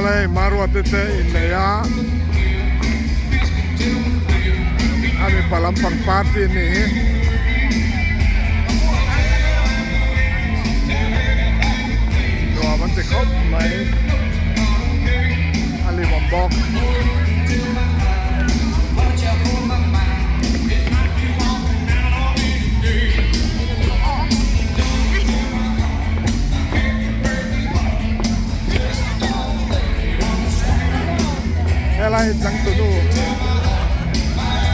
Awle hei Maruati te innei a, a mipa lampang party a nih hi. Nuam an ti khawp mai, a limawm bawk. Helai hi changtunu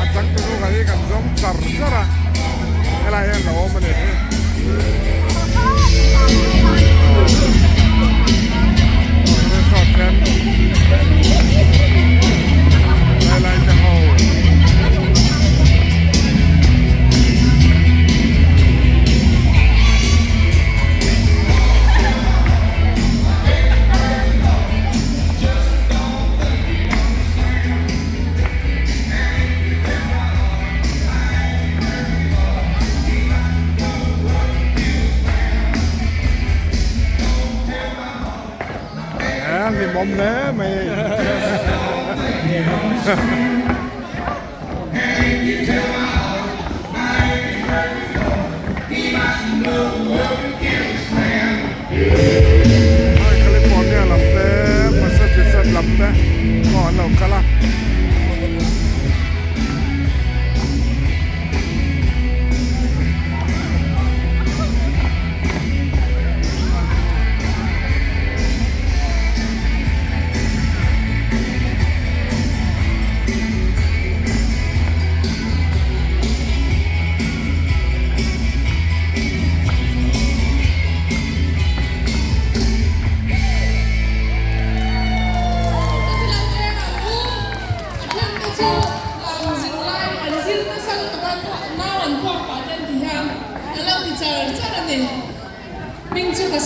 a changtunu kan hi kan zawng char char a helai hian lo awm a ni hi. Resort then helai te ho. Hlimawm hle mai hei California lam te Massachusetts lam te pawh an lo kal a.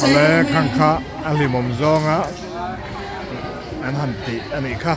Awle khang kha a hlimawm zawnga an han tih a nih kha.